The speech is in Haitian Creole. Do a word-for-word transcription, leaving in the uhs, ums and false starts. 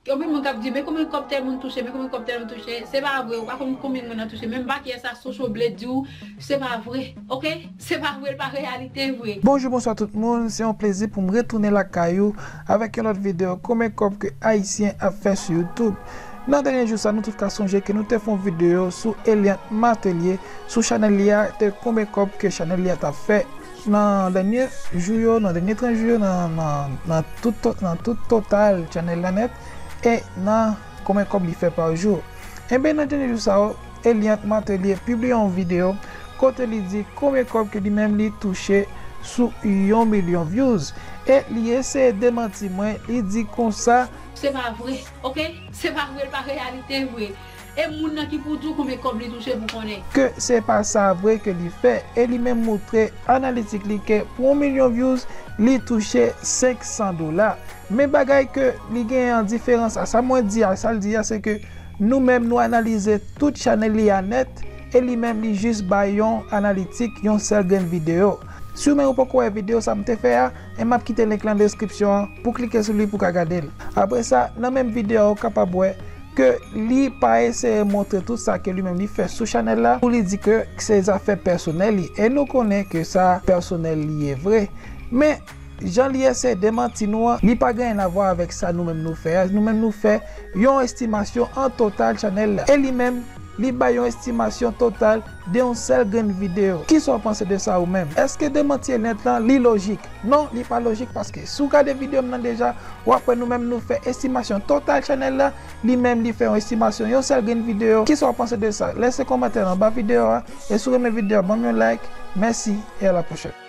Gen anpil moun k ap di, men konbyen kòb tèl moun touche, men konbyen kòb tèl moun touche. Se pa vre, ou pa konn konbyen moun nan touche. Menm pa kiyès Soso Blade di w, se pa vre, oke? Se pa vre, l pa reyalite vre. Bonjou, bonswa tout moun, se yon plezi pou m retounen lakay ou avèk yon lòt videyo konbyen kòb ke Ayisyen ap fè sou YouTube. Nan dènye jou sa, nou tout ka sonje ke nou te fè yon videyo sou Eliante Martelly, sou chanèl li a, te konbyen kòb ke chanèl li a t ap fè nan dènye jou yo, nan dènye trant jou yo, nan, nan, nan tout, to- nan tout total chanèl la nèt, e nan konbyen kòb li fè pa jou. Enben, nan dènye jou sa yo, Eliante Martelly pibliye yon videyo kote li di konbyen kòb ke li menm li touche sou yon milyon views. E li eseye demanti mwen, li di konsa, Se pa vre, oke? Se pa vre, l pa reyalite vre. E moun nan ki pou di w konbyen kòb li touche pou konnen. Ke se pa sa vre ke li fè, e li menm moutre analitik li ke pou yon milyon views, li touche senk san dola. Men bagay ke li genyen an diferans a sa mwen di a sa l di a, se ke nou menm nou analize tout chanèl li a nèt, e li menm li jis bay yon analitik yon sèl grenn videyo. Si w menm ou poko wè videyo sa m te fè a, e m ap kite link lan deskripsyon an pou klike sou li pou w ka gade l. Apre sa, nan menm videyo a ou kapab wè ke li pa eseye montre tout sa ke li menm li fè sou chanèl la pou li di ke se zafè pèsonèl li. E nou konnen ke sa pèsonèl li ye vre. Men, jan li eseye demanti nou an, li pa gen anyen a vwa avèk sa nou menm nou fè a. Nou menm nou fè yon estimasyon an total chanèl la. E li menm, li bay yon estimasyon total de yon sèl grenn videyo. Kisa w panse de sa ou menm? Èske demanti Eliante lan li lojik? Non, li pa lojik paske si w gade videyo m nan deja, w ap wè nou menm nou fè estimasyon total chanèl la, li menm li fè yon estimasyon yon sèl grenn videyo. Kisa w panse de sa? Lese kòmantè anba videyo a, e si w renmen videyo a, ban m yon like. Mèsi e a la pwochèn.